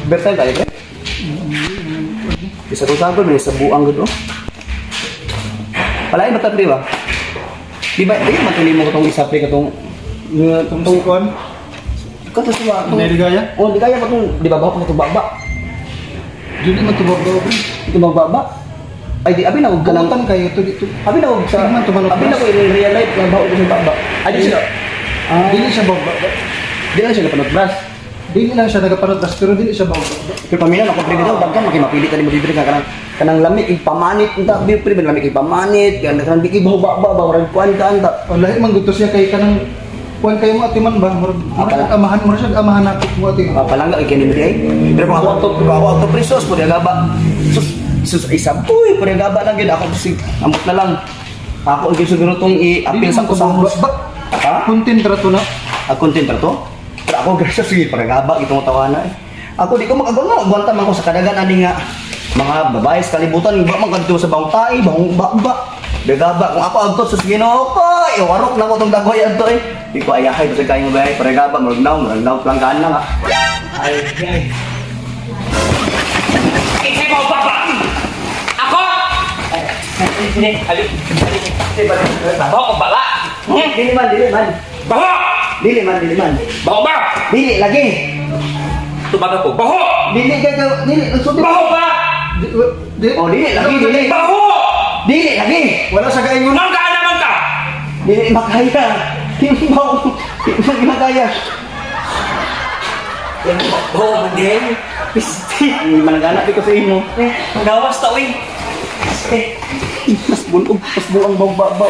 Bertal tayo, pre. Isa ko sagol, may sa buang gud oh. Palain ba ta, pre, ba? Di ba, di man tuloy mo katong isa, pre, katong Nga tong sikon. Kato sa ba? Hindi ligaya? Oh, ligaya pa tong, di ba ba katong baba? Dili man tubag daw, pre. Ito baba. Ay di abi na og kanang Buotan kayo to dito. Abi na og sa Di man tumalot abi na ko in real life nga bawo ko sa baba. Ay di siya. Ah, Dili siya baba. Di lang siya kapanot brass. Dili lang siya nagapanot pero dili siya baba. Pero pamilya na ko, pre, daw daghan maki mapili ta nimo diri nga kanang kanang lami ipamanit unta bi, pre, lami ipamanit kanang kanang di bawo baba ba murag kuan ka anta. O lahi man gud to siya kay kanang kuan kayo mo atiman ba murag Ah, murag amahan murag siya amahan nato mo ati. Ah, palangga kay kini ay. Pero kung ako ato, pre, sus pud gaba. Sus sus isa puy pud gaba lang gyud ako sig amot na lang. Ako ang siguro tong i-appeal sa ko sa ba. Ha? Content ra to na. Ang content ra to? Pero ako grasya sige pagagaba itong tawana eh. Ako di ko makagano, agwanta man ko sa kadagan ani nga mga babae sa kalibutan, ba man kadto sa bang tae, bang ba. Gagaba kung ako agto sa Ginoo ko, iwarok na ko tong dagoy adto eh. Di ko ayahay basta kayo bahay pagagaba murag naw planggaan lang ah. Ay, ay. Ikay mo, papa! Ako! Hindi, alik. Baho o bala? Dili man, dili man. Baho! Dili man, dili man. Baho ba? Dili lagi. Tumaga ko. Baho! Dili kay ka dili nagsulti. Baho ba? Di, di, Oh, dili lagi, dili. Baho! Dili lagi. Wala sa kaingon. Nang ka naman ka! Dili makaya. Di mo di makaya. Baho man din. Pisti, managana di ko sa imo. Eh, gawas ta, uy. Eh, Mas bunog, mas buang baba.